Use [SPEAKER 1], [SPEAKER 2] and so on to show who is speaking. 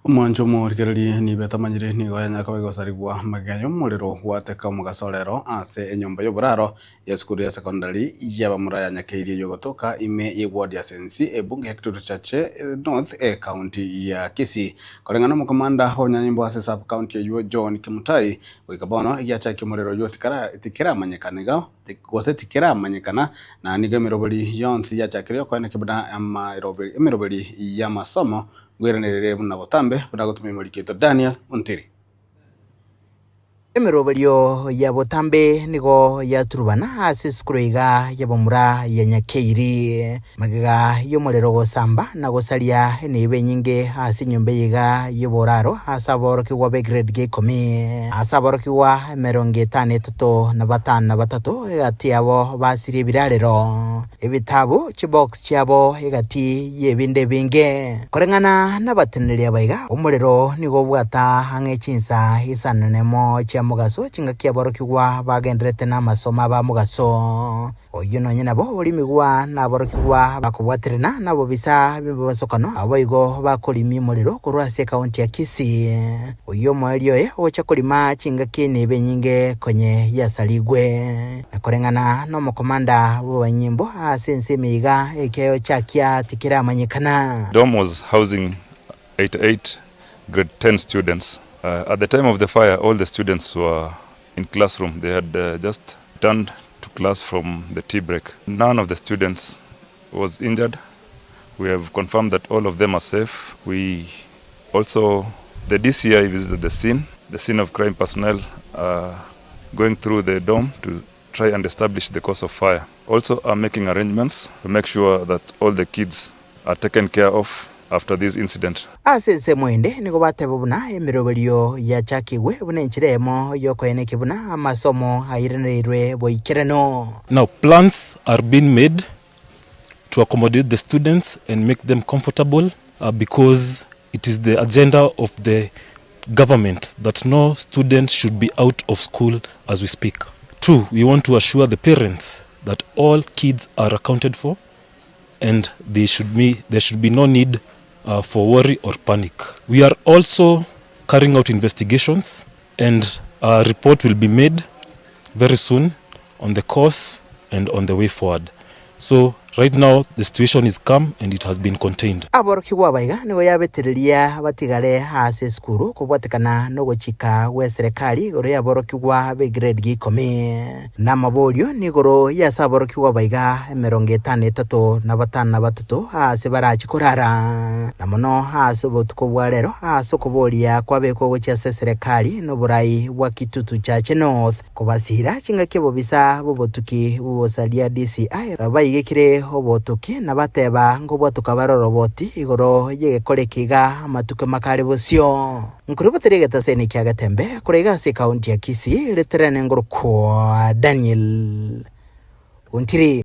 [SPEAKER 1] Omwancho omorigererie nigo etamanyiri nigo yanyara koba egosarigwa magega y'omorero gwateka omogaso rero ase enyomba y'oboraro y'esukuru ya secondary y'abamura ya Nyakeirie y'ogotoka ime y'eward ya Sensi ebunge ya Kitutu Chache North ecounty ya Kisii. Koreng'ana omokomanda bw'abanyanyimbo ase sub county eywo John Kimutai goika bono egiachakia omorero oywo tikara tikeramanyekana iga gose tikeramanyekana na nigo emeroberi yonsi yachakire yokoenekia buna emeroberi y'amasomo Ngweranerere buna botambe, buna gotumia omoriki oito Daniel Ontiri.
[SPEAKER 2] Emeroberio ya botambe nigo yaturubana ase esukuru iga y'abamura ya Nyakeiri. Magega y'omorero gosamba na gosaria enibo enyinge ase enyomba eye iga y'oboraro ase aborokigwa b'egrade gia ikomi. Ase aborokigwa emerongo etano etato na batano na batato egati yabo basirie ebirarero. Ebitabu, chibox chiabo egati y'ebinto ebinge. Koreng'ana nabateneneri aba iga, omorero nigo obwata ang'e chinsa isano nemo chia mogaso, chingaki aborokigwa bagendererete namasomo aba mogaso. Oyio nonye nabo orimigwa naborokigwa bakobwaterana nabobisa b'emebasokano, naboigo bakorimia omorero korwa ase ekaunti ya Kisii. Oyio omoerio oye ogocha korima chingaki nibe enyinge konye yasarigwe. Na koreng'ana nomokomanda bw'abanyimbo ase ense ime iga, ekiayo chiakia tikeramanyekana.
[SPEAKER 3] Dorm was housing 88 grade 10 students. At the time of the fire all the students were in classroom, they had just returned to class from the tea break. None of the students was injured, we have confirmed that all of them are safe. We also, the DCI visited the scene, the scene of crime personnel are going through the dorm to try and establish the cause of fire. Also are making arrangements to make sure that all the kids are taken care of after this incident.
[SPEAKER 2] Ase ensemo ende nigo bateba buna emeroberio yachakigwe buna enchera eyemo y'okoenekia buna amasomo airanereirwe boikeranu.
[SPEAKER 4] Now plans are being made to accommodate the students and make them comfortable because it is the agenda of the government that no student should be out of school as we speak. Two, we want to assure the parents that all kids are accounted for and they should be, there should be no need uh, for worry or panic. We are also carrying out investigations and a report will be made very soon on the course and on the way forward. So right now the situation is calm and it has been contained.
[SPEAKER 2] Aborokigwa aba iga nigo yabetereria batigare ase esukuru kobwatekana nogochika gwe serikali igoro y'aborokigwa b'egrade gia ikomi. Namaborio nigoro y'ase aborokigwa aba iga emerongo etano etato na batano na batato aase barache korara, na mono ase obotuko bwa rero ase okoboria kwabekwa gochia ase eserekari noborai bwa Kitutu Chache North. Kobasiira chingaki obobisa bw'obotuki bw'obosaria DCI baigekire obotuki na bateba ngobwatoka bare oroboti igoro y'egekora eke iga amatuko makare bosio. Nkoruboteria egetaseni kia Getembe korwa iga ase ekaunti ya Kisii, Reterane Ngorokwa Daniel Ontiri.